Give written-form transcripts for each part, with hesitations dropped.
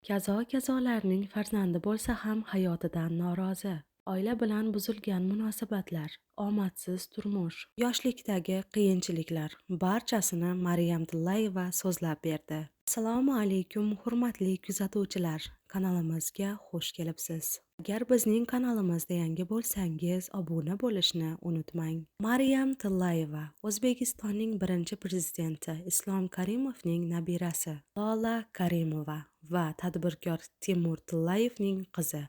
Kazo-kazolarning farzandi bo'lsa ham hayotidan norozi. Oila bilan buzilgan munosabatlar, omadsiz turmush, yoshlikdagi qiyinchiliklar barchasini Maryam Tillayeva so'zlab berdi. Assalomu alaykum hurmatli kuzatuvchilar, kanalimizga xush kelibsiz. Agar bizning kanalimizda yangi bo'lsangiz, obuna bo'lishni unutmang. Maryam Tillayeva O'zbekistonning birinchi prezidenti Islom Karimovning nabirasi, Lola Karimova va tadbirkor Timur Tillayevning qizi.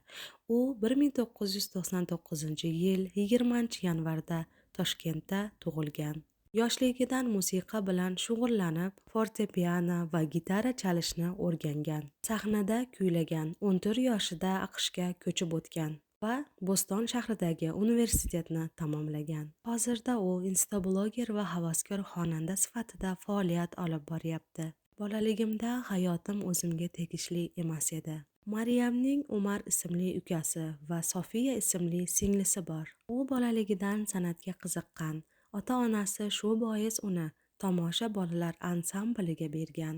U 1999-yil 20-yanvarda Toshkentda tug'ilgan. Yoshligidan musiqa bilan shug'ullanib, fortepiano va gitara chalishni o'rgangan. Sahnada kuylagan. 14 yoshida AQShga ko'chib o'tgan va Boston shahridagi universitetni tamomlagan. Hozirda u instabloger va havaskor xonanda sifatida faoliyat olib boryapti. Bolaligimda hayotim o'zimga tegishli emas edi. Maryamning Umar ismli ukasi va Sofiya ismli singlisi bor. U bolaligidan san'atga qiziqqan. Ota-onasi shu bois uni Tomosha bolalar ansambliga bergan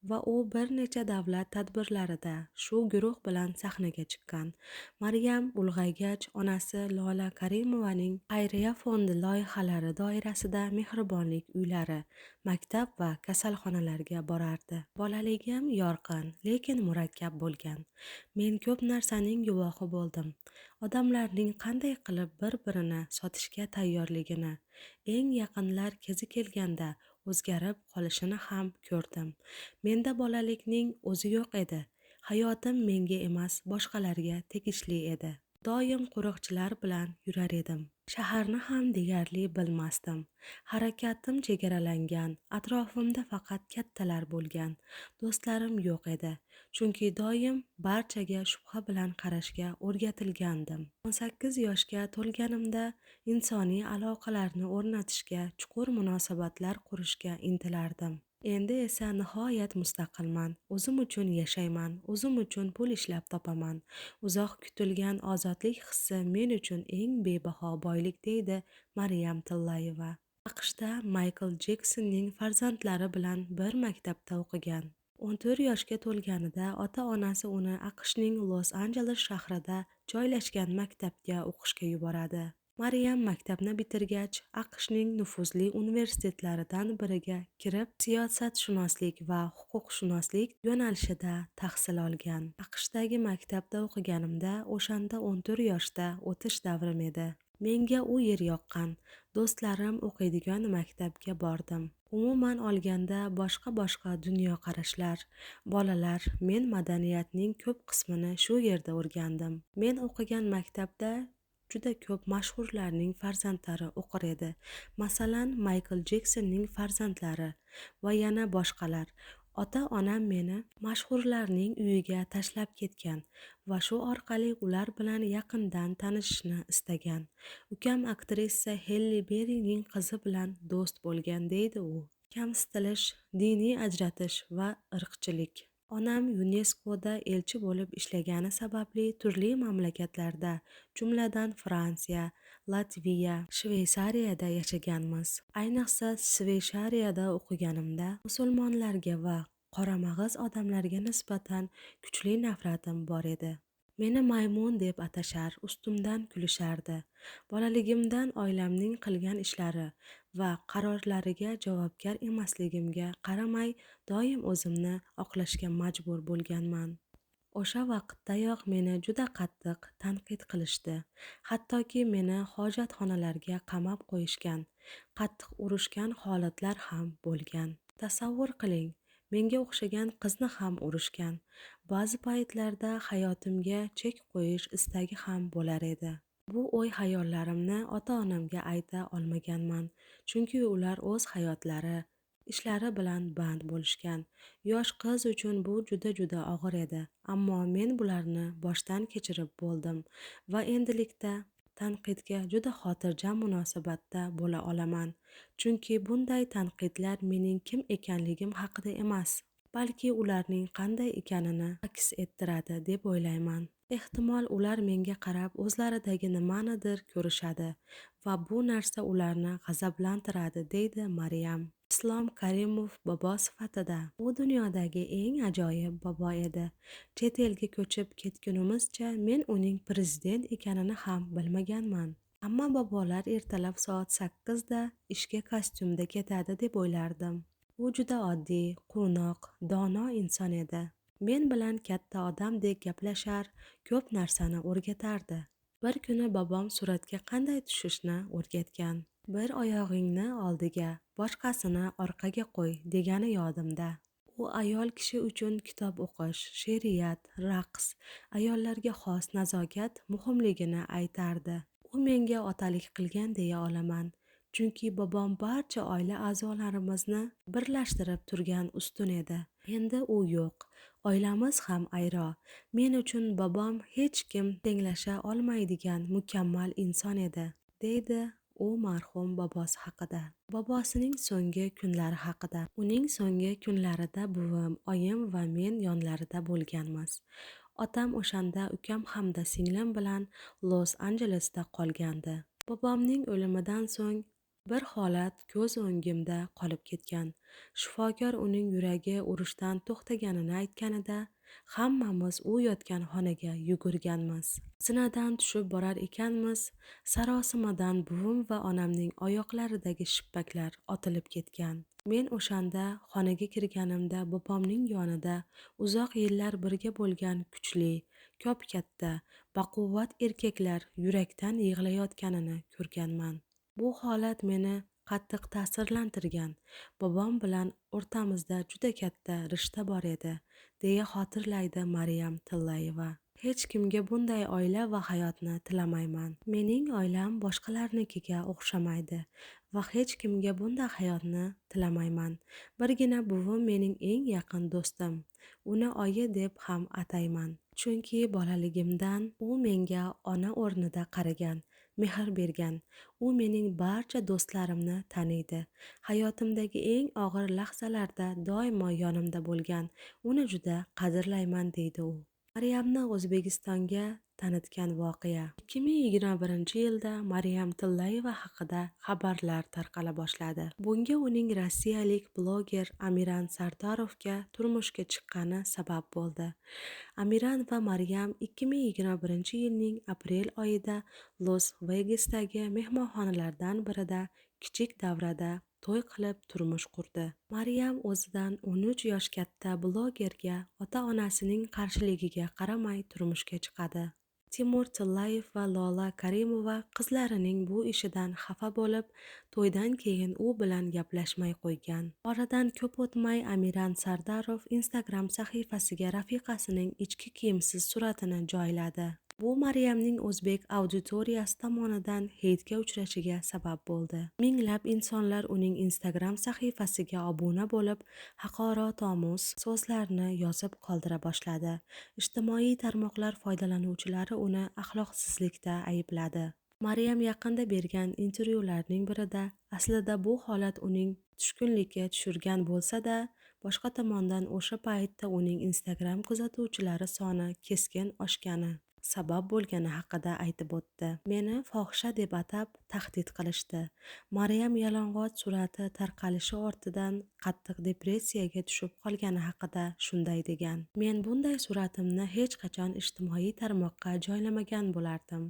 va u bir necha davlat tadbirlarida shu guruh bilan sahnaga chiqqan. Maryam ulg'aygach onasi Lola Karimovaning xayriya fondi loyihalari doirasida mehribonlik uylari, maktab va kasalxonalarga borardi. Bolaligim yorqin, lekin murakkab bo'lgan. Men ko'p narsaning guvohi bo'ldim. Odamlarning qanday qilib bir-birini sotishga tayyorligini, eng yaqinlar kezi kelganda o'zgarib qolishini ham ko'rdim. Menda bolalikning o'zi yo'q edi. Hayotim menga emas, boshqalarga tegishli edi. Doim qo'riqchilar bilan yurar edim. Shaharni ham deyarli bilmasdim. Harakatim chegaralangan, atrofimda faqat kattalar bo'lgan. Do'stlarim yo'q edi, chunki doim barchaga shubha bilan qarashga o'rgatilgandim. 18 yoshga to'lganimda insoniy aloqalarni o'rnatishga, chuqur munosabatlar qurishga intilardim. Endi esa nihoyat mustaqilman. O'zim uchun yashayman, o'zim uchun pul ishlab topaman. Uzoq kutilgan ozodlik hissi men uchun eng bebaho boylik, deydi Maryam Tillayeva. AQShda Maykl Jeksonning farzandlari bilan bir maktabda o'qigan. 14 yoshga to'lganida ota-onasi uni AQShning Los-Anjeles shahrida joylashgan maktabga o'qishga yuboradi. Maryam maktabni bitirgach, AQShning nufuzli universitetlaridan biriga kirib, siyosatshunoslik va huquqshunoslik yo'nalishida tahsil olgan. AQShdagi maktabda o'qiganimda o'shanda 14 yoshda o'tish davrim edi. Menga u yer yoqqan. Do'stlarim o'qiydigan maktabga bordim. Umuman olganda boshqa-boshqa dunyoqarashlar, bolalar, men madaniyatning ko'p qismini shu yerda o'rgandim. Men o'qigan maktabda juda ko'p mashhurlarning farzandlari o'qir edi. Masalan, Maykl Jeksonning farzandlari va yana boshqalar. Ota-onam meni mashhurlarning uyiga tashlab ketgan va shu orqali ular bilan yaqindan tanishishni istagan. Ukam aktrisa Helli Berrining qizi bilan do'st bo'lgan, deydi u. Kamsitilish, diniy ajratish va irqchilik. Onam YUNESKOda elchi bo'lib ishlagani sababli turli mamlakatlarda, jumladan Fransiya, Latviya, Shveysariyada yashaganmiz. Ayniqsa Shveysariyada o'qiganimda musulmonlarga va qoramag'iz odamlarga nisbatan kuchli nafratim bor edi. Meni maymun deb atashar, ustimdan kulishardi. Bolaligimdan oilamning qilgan ishlari va qarorlariga javobgar emasligimga qaramay, doim o'zimni oqlashga majbur bo'lganman. O'sha vaqtdayoq meni juda qattiq tanqid qilishdi. Hattoki meni hojatxonalarga qamab qo'yishgan, qattiq urushgan holatlar ham bo'lgan. Tasavvur qiling, menga o'xshagan qizni ham urushgan. Ba'zi paytlarda hayotimga chek qo'yish istagi ham bo'lar edi. Bu o'y-xayollarimni ota-onamga ayta olmaganman, chunki ular o'z hayotlari, ishlari bilan band bo'lishgan. Yosh qiz uchun bu juda-juda og'ir edi, ammo men bularni boshdan kechirib bo'ldim va endilikda tanqidga juda xotirjam munosabatda bo'la olaman. Chunki bunday tanqidlar mening kim ekanligim haqida emas, balki ularning qanday ekanini aks ettiradi deb o'ylayman. Ehtimol ular menga qarab o'zlaridagi nimanidir ko'rishadi va bu narsa ularni g'azablantiradi, deydi Maryam. Islom Karimov bobo sifatida u dunyodagi eng ajoyib bobo edi. Chet elga ko'chib ketgunimizcha men uning prezident ekanini ham bilmaganman. Hamma bobolar ertalab soat 8 da ishga kostyumda ketadi deb o'ylardim. U juda oddiy, quvnoq, dono inson edi. Men bilan katta odamdek gaplashar, ko'p narsani o'rgatardi. Bir kuni bobom suratga qanday tushishni o'rgatgan. Bir oyog'ingni oldiga, boshqasini orqaga qo'y degani yodimda. U ayol kishi uchun kitob o'qish, she'riyat, raqs, ayollarga xos nazokat muhimligini aytardi. U menga otalik qilgan deya olaman. Chunki bobom barcha oila a'zolarimizni birlashtirib turgan ustun edi. Endi u yo'q. Oilamiz ham ayro. Men uchun bobom hech kim tenglasha olmaydigan mukammal inson edi, deydi u marhum bobosi haqida. Bobosining so'nggi kunlari haqida. Uning so'nggi kunlarida buvim, oyim va men yonlarida bo'lganmiz. Otam o'shanda ukam hamda singlim bilan Los-Anjelesda qolgandi. Bobomning o'limidan so'ng bir holat ko'z o'ngimda qolib ketgan. Shifokor uning yuragi urishdan to'xtaganini aytganida hammamiz u yotgan xonaga yugurganmiz. Zinadan tushib borar ekanmiz, sarosimadan buvim va onamning oyoqlaridagi shippaklar otilib ketgan. Men o'shanda xonaga kirganimda bobomning yonida uzoq yillar birga bo'lgan kuchli, ko'p katta, baquvvat erkaklar yurakdan yig'layotganini ko'rganman. Bu holat meni qattiq ta'sirlantirgan. Bobom bilan o'rtamizda juda katta rishta bor edi, deya xotirlaydi Maryam Tillayeva. Hech kimga bunday oila va hayotni tilamayman. Mening oilam boshqalarnikiga o'xshamaydi va hech kimga bunday hayotni tilamayman. Birgina buvim mening eng yaqin do'stim. Uni oyi deb ham atayman. Chunki bolaligimdan u menga ona o'rnida qaragan, mehr bergan. U mening barcha do'stlarimni taniydi. Hayotimdagi eng og'ir lahzalarda doimo yonimda bo'lgan. Uni juda qadrlayman, deydi u. Maryamni O'zbekistonga tanitgan voqea. 2021-yilda Maryam Tillayeva haqida xabarlar tarqala boshladi. Bunga uning rossiyalik bloger Amiran Sardarovga turmushga chiqqani sabab bo'ldi. Amiran va Maryam 2021-yilning aprel oyida Los-Vegasdagi mehmonxonalardan birida kichik davrada to'y qilib turmush qurdi. Maryam o'zidan 13 yosh katta blogerga ota-onasining qarshiligiga qaramay turmushga chiqadi. Timur Tillayev va Lola Karimova qizlarining bu ishidan xafa bo'lib, to'ydan keyin u bilan gaplashmay qo'ygan. Oradan ko'p o'tmay Amiran Sardarov Instagram sahifasiga rafiqasining ichki kiyimsiz suratini joyladi. Bu Maryamning o'zbek auditoriyasi tomonidan heytga uchrashiga sabab bo'ldi. Minglab insonlar uning Instagram sahifasiga obuna bo'lib, haqoratomuz so'zlarni yozib qoldira boshladi. Ijtimoiy tarmoqlar foydalanuvchilari uni axloqsizlikda aybladi. Maryam yaqinda bergan intervyularning birida aslida bu holat uning tushkunlikka tushirgan bo'lsa-da, boshqa tomondan o'sha paytda uning Instagram kuzatuvchilari soni keskin oshgani sabab bo'lgani haqida aytib o'tdi. Meni fohisha deb atab tahdid qilishdi. Maryam yalang'och surati tarqalishi ortidan qattiq depressiyaga tushib qolgani haqida shunday degan. Men bunday suratimni hech qachon ijtimoiy tarmoqqa joylamagan bo'lardim.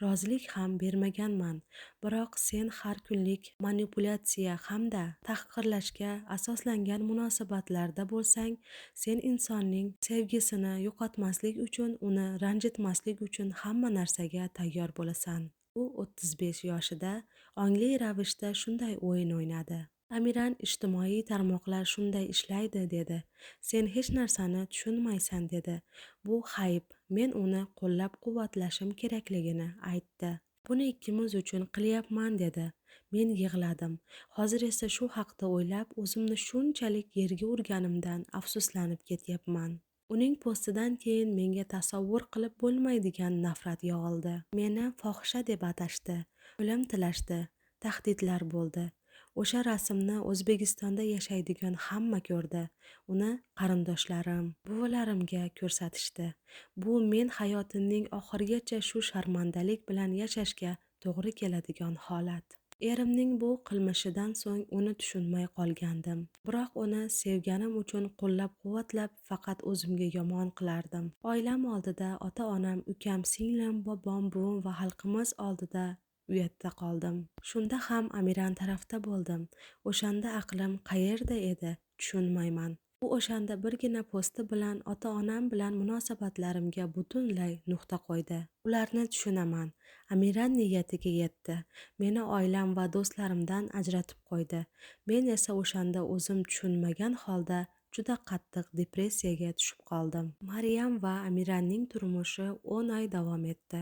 Rozilik ham bermaganman. Biroq sen har kunlik manipulyatsiya hamda tahqirlashga asoslangan munosabatlarda bo'lsang, sen insonning sevgisini yo'qotmaslik uchun, uni ranjitmaslik uchun hamma narsaga tayyor bo'lasan. U 35 yoshida ongli ravishda shunday o'yin o'ynadi. Amiran ijtimoiy tarmoqlar shunday ishlaydi dedi. Sen hech narsani tushunmaysan dedi. Bu hayb, men uni qo'llab-quvvatlashim kerakligini aytdi. Buni ikkimiz uchun qilyapman dedi. Men yig'ladim. Hozir esa shu haqda o'ylab, o'zimni shunchalik yerga urganimdan afsuslanib ketyapman. Uning postidan keyin menga tasavvur qilib bo'lmaydigan nafrat yog'ildi. Meni fohisha deb atashdi, o'lim tilashdi, tahdidlar bo'ldi. O'sha rasmni O'zbekistonda yashaydigan hamma ko'rdi. Uni qarindoshlarim, buvalarimga ko'rsatishdi. Bu men hayotimning oxirigacha shu sharmandalik bilan yashashga to'g'ri keladigan holat. Erimning bu qilmishidan so'ng uni tushunmay qolgandim. Biroq uni sevganim uchun qo'llab-quvvatlab, faqat o'zimga yomon qilardim. Oilam oldida, ota-onam, ukam, singlim, bobom, buvim va xalqimiz oldida uyatda qoldim. Shunda ham Amiran tarafda bo'ldim. O'shanda aqlim qayerda edi, tushunmayman. U o'shanda birgina posti bilan ota-onam bilan munosabatlarimga butunlay nuqta qo'ydi. Ularni tushunaman. Amiran niyatiga yetdi. Meni oilam va do'stlarimdan ajratib qo'ydi. Men esa o'shanda o'zim tushunmagan holda juda qattiq depressiyaga tushib qoldim. Maryam va Amiranning turmushi 10 oy davom etdi.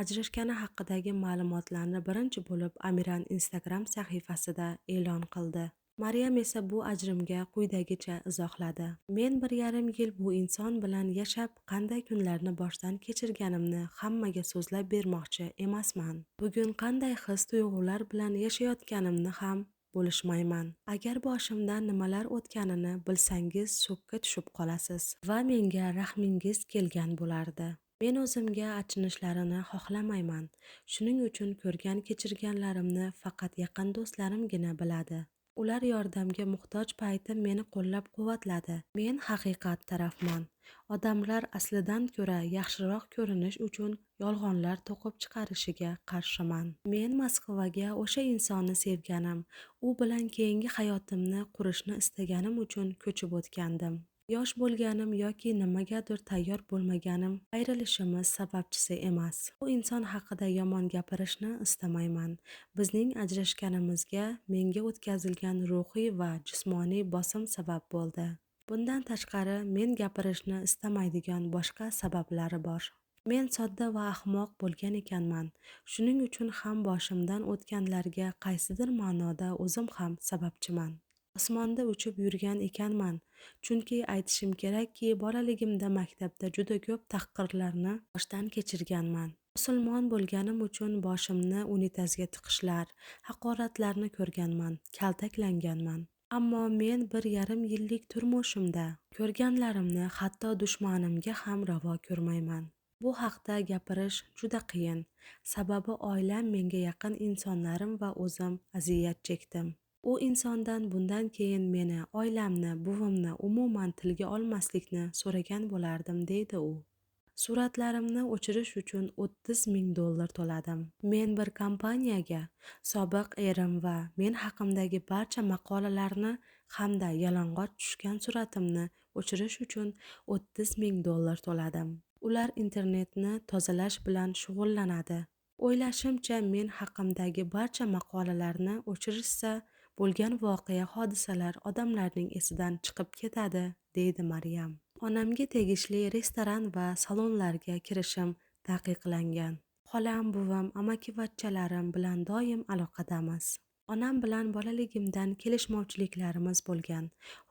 Ajrashgani haqidagi ma'lumotlarni birinchi bo'lib Amiran Instagram sahifasida e'lon qildi. Maryam esa bu ajrimga quyidagicha izohladi. Men 1,5 yil bu inson bilan yashab, qanday kunlarni boshdan kechirganimni hammaga so'zlab bermoqchi emasman. Bugun qanday his-tuyg'ular bilan yashayotganimni ham bo'lishmayman. Agar boshimdan nimalar o'tganini bilsangiz, so'kka tushib qolasiz va menga rahmingiz kelgan bo'lardi. Men o'zimga achinishlarini xohlamayman. Shuning uchun ko'rgan kechirganlarimni faqat yaqin do'stlarimgina biladi. Ular yordamga muhtoj paytim meni qo'llab-quvvatladi. Men haqiqat tarafman. Odamlar aslidan ko'ra yaxshiroq ko'rinish uchun yolg'onlar to'qib chiqarishiga qarshiman. Men Moskvaga o'sha insonni sevganim, u bilan keyingi hayotimni qurishni istaganim uchun ko'chib o'tgandim. Yosh bo'lganim yoki nimagadir tayyor bo'lmaganim ayrilishimiz sababchisi emas. Bu inson haqida yomon gapirishni istamayman. Bizning ajrashganimizga menga o'tkazilgan ruhiy va jismoniy bosim sabab bo'ldi. Bundan tashqari men gapirishni istamaydigan boshqa sabablari bor. Men sodda va ahmoq bo'lgan ekanman. Shuning uchun ham boshimdan o'tganlarga qaysidir ma'noda o'zim ham sababchiman. Osmonda uchib yurgan ekanman. Chunki aytishim kerakki, bolaligimda maktabda juda ko'p tahqirlarni boshdan kechirganman. Musulmon bo'lganim uchun boshimni unitazga tiqishlar, haqoratlarni ko'rganman, kaltaklanganman. Ammo men 1,5 yillik turmushimda ko'rganlarimni hatto dushmanimga ham ravo ko'rmayman. Bu haqda gapirish juda qiyin. Sababi oilam, menga yaqin insonlarim va o'zim aziyat chekdim. U insondan bundan keyin meni, oilamni, buvimni umuman tilga olmaslikni so'ragan bo'lardim, deydi u. Suratlarimni o'chirish uchun $30,000 to'ladim. Men bir kompaniyaga sobiq erim va men haqimdagi barcha maqolalarni hamda yalang'och tushgan suratimni o'chirish uchun $30,000 to'ladim. Ular internetni tozalash bilan shug'ullanadi. O'ylashimcha, men haqimdagi barcha maqolalarni o'chirishsa, bo'lgan voqea, hodisalar odamlarning esidan chiqib ketadi, deydi Maryam. Onamga tegishli restoran va salonlarga kirishim taqiqlangan. Xolam, buvim, amakivachchalarim bilan doim aloqadamiz. Onam bilan bolaligimdan kelishmovchiliklarimiz bo'lgan.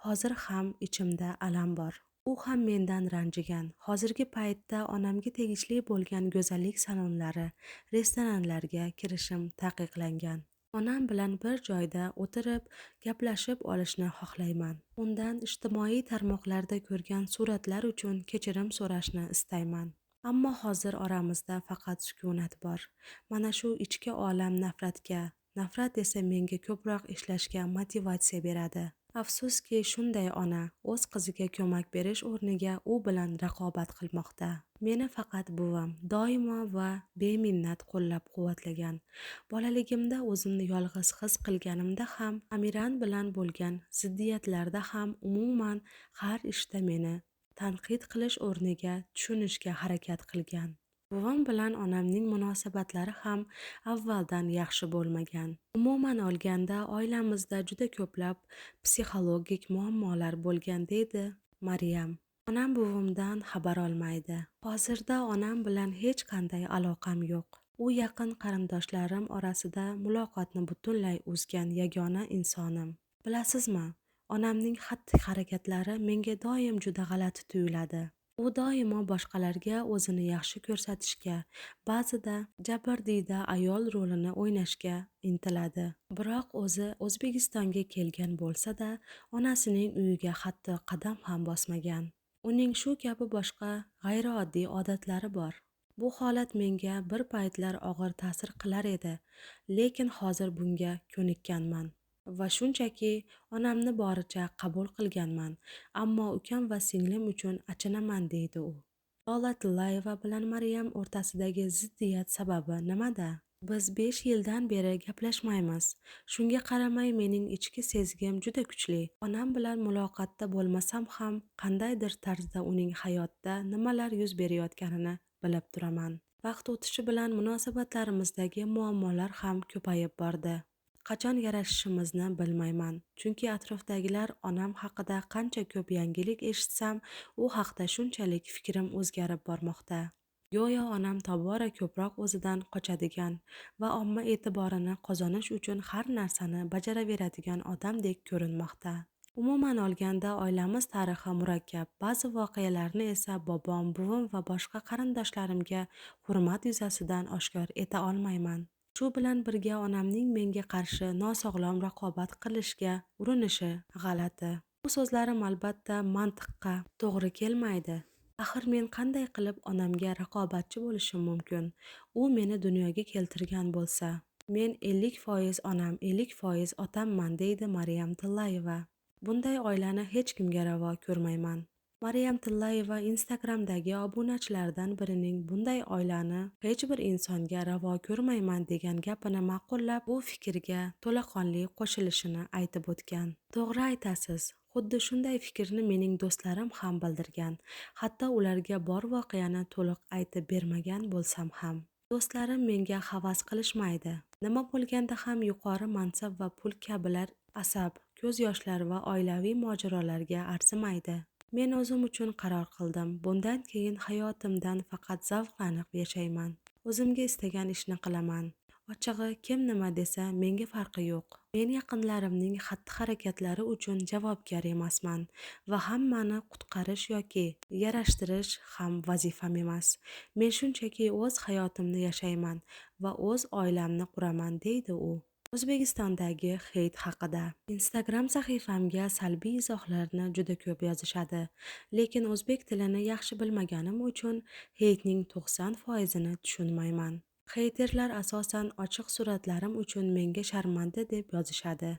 Hozir ham ichimda alam bor. U ham mendan ranjigan. Hozirgi paytda onamga tegishli bo'lgan go'zallik salonlari, restoranlarga kirishim taqiqlangan. Onam bilan bir joyda o'tirib, gaplashib olishni xohlayman. Undan ijtimoiy tarmoqlarda ko'rgan suratlar uchun kechirim so'rashni istayman. Ammo hozir oramizda faqat sukunat bor. Mana shu ichki olam nafratga, nafrat esa menga ko'proq ishlashga motivatsiya beradi. Afsuski, shunday ona o'z qiziga ko'mak berish o'rniga u bilan raqobat qilmoqda. Meni faqat buvam doimo va beminnat qo'llab-quvvatlagan. Bolaligimda o'zimni yolg'iz his qilganimda ham, Amiran bilan bo'lgan ziddiyatlarda ham, umuman har ishda meni tanqid qilish o'rniga tushunishga harakat qilgan. Buvam bilan onamning munosabatlari ham avvaldan yaxshi bo'lmagan. Umuman olganda oilamizda juda ko'plab psixologik muammolar bo'lgan, deydi Maryam. Onam buvimdan xabar olmaydi. Hozirda onam bilan hech qanday aloqam yo'q. U yaqin qarindoshlarim orasida muloqotni butunlay uzgan yagona insonim. Bilasizmi, onamning xatti-harakatlari menga doim juda g'alati tuyuladi. U doimo boshqalarga o'zini yaxshi ko'rsatishga, ba'zida jabrdiyda ayol rolini o'ynashga intiladi. Biroq o'zi O'zbekistonga kelgan bo'lsa-da, onasining uyiga hatto qadam ham bosmagan. Uning shu kabi boshqa g'ayrioddiy odatlari bor. Bu holat menga bir paytlar og'ir ta'sir qilar edi, lekin hozir bunga ko'nikkanman va shunchaki onamni boricha qabul qilganman, ammo ukam va singlim uchun achinaman, deydi u. Lola Tillayeva bilan Maryam o'rtasidagi ziddiyat sababi nimada? Biz 5 yildan beri gaplashmaymiz. Shunga qaramay mening ichki sezgim juda kuchli. Onam bilan muloqotda bo'lmasam ham qandaydir tarzda uning hayotda nimalar yuz berayotganini bilib turaman. Vaqt o'tishi bilan munosabatlarimizdagi muammolar ham ko'payib bordi. Qachon yarashishimizni bilmayman, chunki atrofdagilar onam haqida qancha ko'p yangilik eshitsam, u haqda shunchalik fikrim o'zgarib bormoqda. Go'yo onam tobora ko'proq o'zidan qochadigan va omma e'tiborini qozonish uchun har narsani bajaraveradigan odamdek ko'rinmoqda. Umuman olganda oilamiz tarixi murakkab, ba'zi voqealarni esa bobom, buvim va boshqa qarindoshlarimga hurmat yuzasidan oshkor eta olmayman. Shu bilan birga onamning menga qarshi nosog'lom raqobat qilishga urinishi g'alati. Bu so'zlarim albatta mantiqqa to'g'ri kelmaydi. Axir men qanday qilib onamga raqobatchi bo'lishim mumkin? U meni dunyoga keltirgan bo'lsa. Men 50% onam, 50% otamman, deydi Maryam Tillayeva. Bunday oilani hech kimga ravo ko'rmayman. Maryam Tillayeva Instagramdagi obunachilaridan birining bunday oilani hech bir insonga ravo ko'rmayman degan gapini ma'qullab, bu fikrga to'laqonli qo'shilishini aytib o'tgan. To'g'ri aytasiz. Xuddi shunday fikrni mening do'stlarim ham bildirgan. Hatto ularga bor voqeani to'liq aytib bermagan bo'lsam ham. Do'stlarim menga havas qilishmaydi. Nima bo'lganda ham yuqori mansab va pul kabilar asab, ko'z yoshlar va oilaviy mojarolarga arzimaydi. Men o'zim uchun qaror qildim. Bundan keyin hayotimdan faqat zavqlanib yashayman. O'zimga istagan ishni qilaman. Ochig'i, kim nima desa menga farqi yo'q. Men yaqinlarimning xatti-harakatlari uchun javobgar emasman va hammani qutqarish yoki yarashtirish ham vazifam emas. Men shunchaki o'z hayotimni yashayman va o'z oilamni quraman, deydi u. O'zbekistondagi heyt haqida. Instagram sahifamga salbiy izohlarni juda ko'p yozishadi, lekin o'zbek tilini yaxshi bilmaganim uchun heytning 90%ini tushunmayman. Heyterlar asosan ochiq suratlarim uchun menga sharmanda deb yozishadi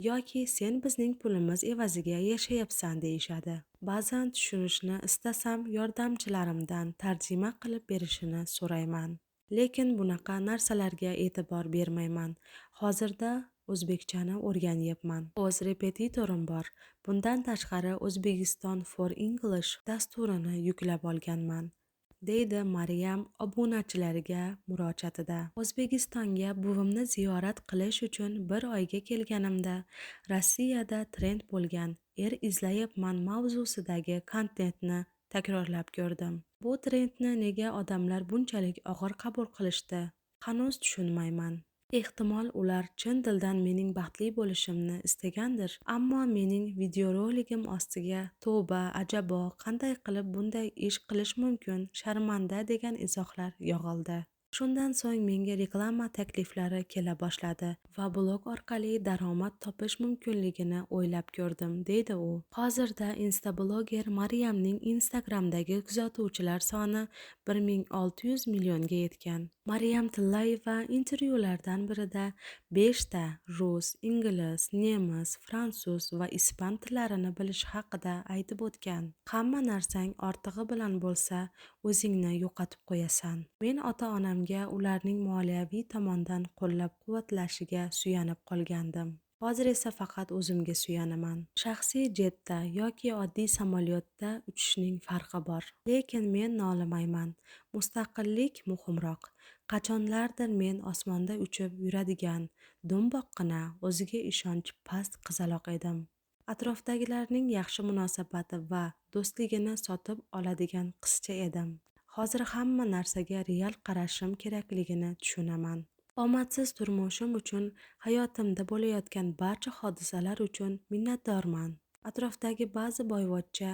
yoki sen bizning pulimiz evaziga yashayapsan deyishadi. Ba'zan tushunishni istasam yordamchilarimdan tarjima qilib berishini so'rayman. Lekin bunaqa narsalarga e'tibor bermayman. Hozirda o'zbekchani o'rganyapman. O'z repetitorim bor. Bundan tashqari O'zbekiston for English dasturini yuklab olganman, deydi Maryam obunachilariga murojaatida. O'zbekistonga buvimni ziyorat qilish uchun bir oyga kelganimda Rossiyada trend bo'lgan er izlayapman mavzusidagi kontentni takrorlab ko'rdim. Bu trendni nega odamlar bunchalik og'ir qabul qilishdi, hanuz tushunmayman. Ehtimol ular chin dildan mening baxtli bo'lishimni istagandir, ammo mening videoroligim ostiga tavba, ajabo, qanday qilib bunday ish qilish mumkin, sharmanda degan izohlar yog'ildi. Shundan so'ng menga reklama takliflari kela boshladi va blog orqali daromad topish mumkinligini o'ylab ko'rdim, deydi u. Hozirda instabloger Maryamning Instagramdagi kuzatuvchilar soni 1600 millionga yetgan. Maryam Tillayeva intervyulardan birida 5 ta rus, ingliz, nemis, fransuz va ispan tillarini bilishi haqida aytib o'tgan. Hamma narsang ortig'i bilan bo'lsa, o'zingni yo'qotib qo'yasan. Men ota-onamga ularning moliyaviy tomondan qo'llab-quvvatlashiga suyanib qolgandim. Hozir esa faqat o'zimga suyanaman. Shaxsiy jetda yoki oddiy samolyotda uchishning farqi bor. Lekin men nolimayman. Mustaqillik muhimroq. Qachonlardir men osmonda uchib yuradigan, do'mboqqina, o'ziga ishonchi past qizaloq edim. Atrofdagilarning yaxshi munosabati va do'stligini sotib oladigan qizcha edim. Hozir hamma narsaga real qarashim kerakligini tushunaman. Omadsiz turmushim uchun, hayotimda bo'layotgan barcha hodisalar uchun minnatdorman. Atrofdagi ba'zi boyvachcha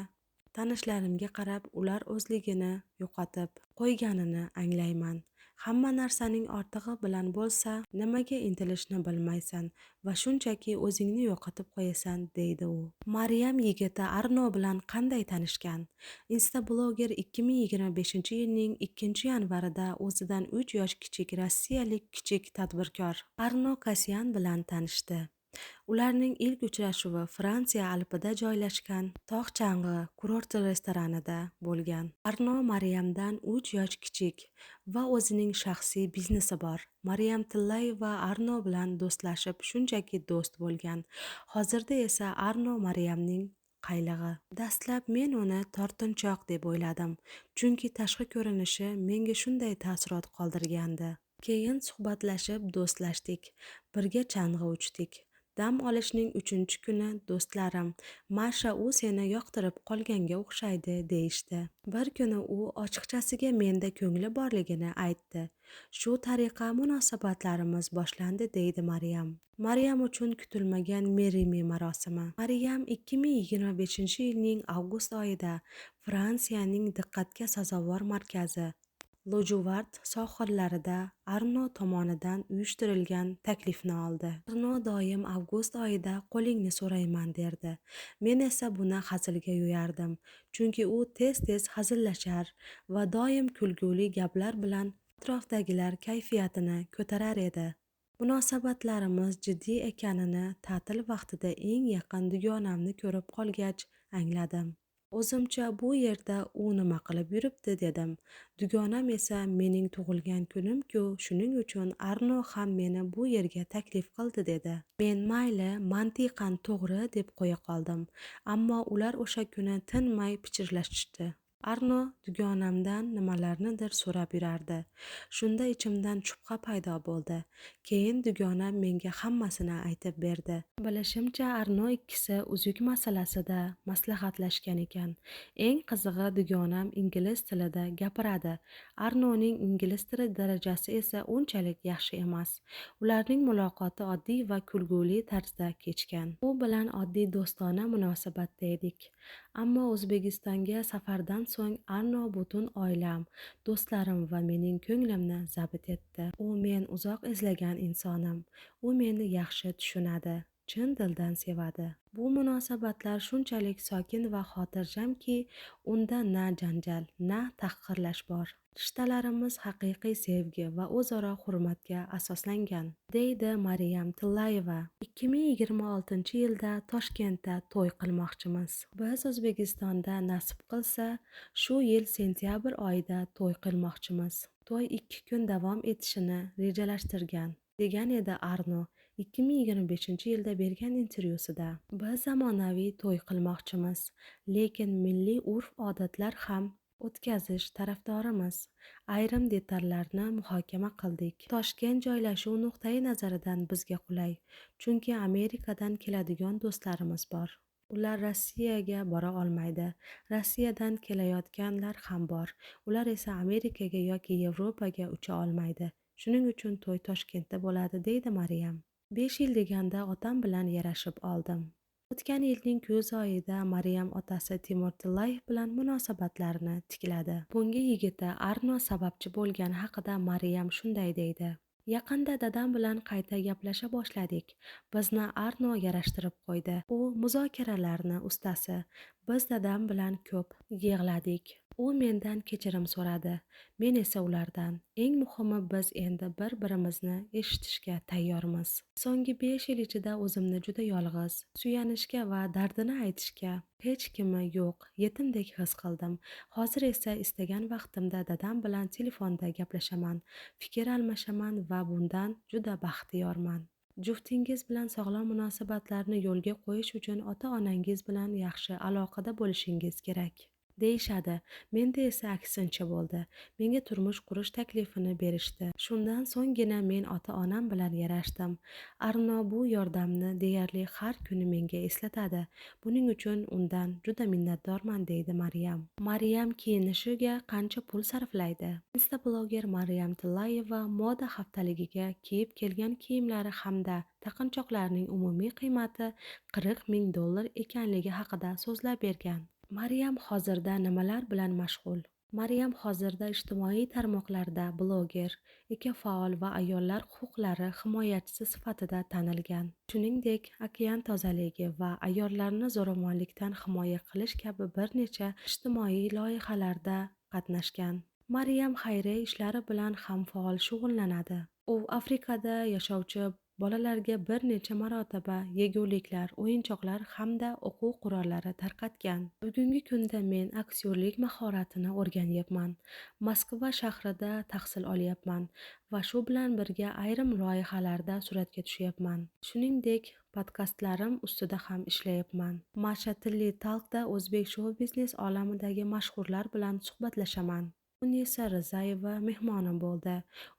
tanishlarimga qarab ular o'zligini yo'qotib qo'yganini anglayman. Hamma narsaning ortig'i bilan bo'lsa, nimaga intilishni bilmaysan va shunchaki o'zingni yo'qotib qo'yasan, deydi u. Maryam yigiti Arno bilan qanday tanishgan? Instabloger 2025-yilning 2-yanvarida o'zidan 3 yosh kichik rossiyalik kichik tadbirkor Arno Kasyan bilan tanishdi. Ularning ilk uchrashuvi Fransiya Alpida joylashgan tog' chang'i kurorti restoranida bo'lgan. Arno Maryamdan 3 yosh kichik va o'zining shaxsiy biznesi bor. Maryam Tillayeva Arno bilan do'stlashib, shunchaki do'st bo'lgan. Hozirda esa Arno Maryamning qaylig'i. Dastlab men uni tortinchoq deb o'yladim, chunki tashqi ko'rinishi menga shunday taassurot qoldirgandi. Keyin suhbatlashib do'stlashdik, birga chang'i uchdik. Dam olishning 3-kuni do'stlarim, "Masha, u seni yoqtirib qolganga o'xshaydi", deyishdi. Bir kuni u ochiqchasiga menda ko'ngli borligini aytdi. Shu tariqa munosabatlarimiz boshlandi, deydi Maryam. Maryam uchun kutilmagan Marry Me marosimi. Maryam 2025-yilning avgust oyida Fransiyaning diqqatga sazovor markazi Lojuvard sohillarida Arno tomonidan uyushtirilgan taklifni oldi. Arno doim avgust oyida qo'lingni so'rayman derdi. Men esa buni hazilga yo'yardim, chunki u tez-tez hazillashar va doim kulguli gaplar bilan atrofdagilar kayfiyatini ko'tarar edi. Munosabatlarimiz jiddiy ekanini ta'til vaqtida eng yaqin dugonamni ko'rib qolgach angladim. O'zimcha bu yerda u nima qilib yuribdi dedim. Dugonam esa mening tug'ilgan kunim-ku, shuning uchun Arno ham meni bu yerga taklif qildi dedi. Men mayli, mantiqan to'g'ri deb qo'ya qoldim. Ammo ular o'sha kuni tinmay pichirlashishdi. Arno dugonamdan nimalarnidir so'rab yurardi. Shunda ichimdan shubha paydo bo'ldi. Keyin dugonam menga hammasini aytib berdi. Bilishimcha, Arno ikkisi uzuk masalasida maslahatlashgan ekan. Eng qizig'i, dugonam ingliz tilida gapiradi. Arnoning ingliz tili darajasi esa unchalik yaxshi emas. Ularning muloqoti oddiy va kulguli tarzda kechgan. U bilan oddiy do'stona munosabatda edik. Ammo O'zbekistonga safardan so'ng Arno butun oilam, do'stlarim va mening ko'nglimni zabt etdi. U men uzoq izlagan insonim. U meni yaxshi tushunadi, chin dildan sevadi. Bu munosabatlar shunchalik sokin va xotirjamki, unda na janjal, na tahqirlash bor. Rishtalarimiz haqiqiy sevgi va o'zaro hurmatga asoslangan, deydi Maryam Tillayeva. 2026-yilda Toshkentda to'y qilmoqchimiz. Biz O'zbekistonda nasib qilsa, shu yil sentyabr oyida to'y qilmoqchimiz. To'y 2 kun davom etishini rejalashtirgan, degan edi Arno 2025-yilda bergan intervyusida. Biz zamonaviy to'y qilmoqchimiz, lekin milliy urf-odatlar ham o'tkazish tarafdorimiz. Ayrim detallarni muhokama qildik. Toshkent joylashuv nuqtai nazaridan bizga qulay, chunki Amerikadan keladigan do'stlarimiz bor. Ular Rossiyaga bora olmaydi. Rossiyadan kelayotganlar ham bor. Ular esa Amerikaga yoki Yevropaga ucha olmaydi. Shuning uchun to'y Toshkentda bo'ladi, deydi Maryam. 5 yil deganda otam bilan yarashib oldim. O'tgan yilning kuz oyida Maryam otasi Timur Tillayev bilan munosabatlarini tikladi. Bunga yigiti Arno sababchi bo'lgani haqida Maryam shunday deydi. Yaqinda dadam bilan qayta gaplasha boshladik. Bizni Arno yarashtirib qo'ydi. U muzokaralarni ustasi. Biz dadam bilan ko'p yig'ladik. U mendan kechirim so'radi. Men esa ulardan. Eng muhimi, biz endi bir-birimizni eshitishga tayyormiz. So'nggi 5 yil ichida o'zimni juda yolg'iz, suyanishga va dardini aytishga hech kimi yo'q, yetimdek his qildim. Hozir esa istagan vaqtimda dadam bilan telefonda gaplashaman, fikr almashaman va bundan juda baxtiyorman. Juftingiz bilan sog'lom munosabatlarni yo'lga qo'yish uchun ota-onangiz bilan yaxshi aloqada bo'lishingiz kerak, deyishadi. Menda esa aksincha bo'ldi. Menga turmush qurish taklifini berishdi. Shundan so'nggina men ota-onam bilan yarashdim. Arno bu yordamni deyarli har kuni menga eslatadi. Buning uchun undan juda minnatdorman, deydi Maryam. Maryam kiyinishiga qancha pul sarflaydi? Instabloger Maryam Tillayeva moda haftaligiga kiyib kelgan kiyimlari hamda taqinchoqlarning umumiy qiymati $40 000 ekanligi haqida so'zlab bergan. Maryam hozirda nimalar bilan mashg'ul? Maryam hozirda ijtimoiy tarmoqlarda bloger, ekofaol va ayollar huquqlari himoyachisi sifatida tanilgan. Shuningdek, okean tozaligi va ayollarni zo'ravonlikdan himoya qilish kabi bir necha ijtimoiy loyihalarda qatnashgan. Maryam xayriya ishlari bilan ham faol shug'ullanadi. U Afrikada yashovchi bolalarga bir necha marotaba yeguliklar, o'yinchoqlar hamda o'quv qurollari tarqatgan. Bugungi kunda men aktyorlik mahoratini o'rganyapman. Moskva shahrida tahsil olyapman va shu bilan birga ayrim loyihalarda suratga tushyapman. Shuningdek, podkastlarim ustida ham ishlayapman. Masha Tilli Talkda o'zbek shou-biznes olamidagi mashhurlar bilan suhbatlashaman. Munisa Rizayeva mehmonim bo'ldi.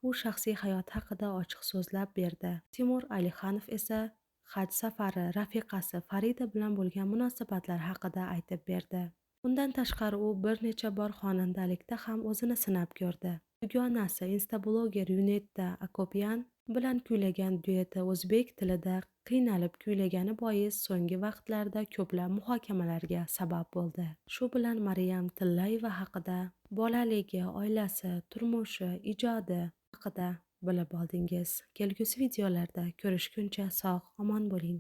U shaxsiy hayoti haqida ochiq so'zlab berdi. Timur Alixanov esa haj safari, rafiqasi Farida bilan bo'lgan munosabatlar haqida aytib berdi. Undan tashqari u bir necha bor xonandalikda ham o'zini sinab ko'rdi. Dugonasi instabloger Yunetta Akopyan bilan kuylagan dueti o'zbek tilida qiynalib kuylagani bois so'nggi vaqtlarda ko'plab muhokamalarga sabab bo'ldi. Shu bilan Maryam Tillayeva haqida bolaligi, oilasi, turmushi, ijodi haqida bilib oldingiz. Kelgusi videolarda ko'rishguncha sog', omon bo'ling.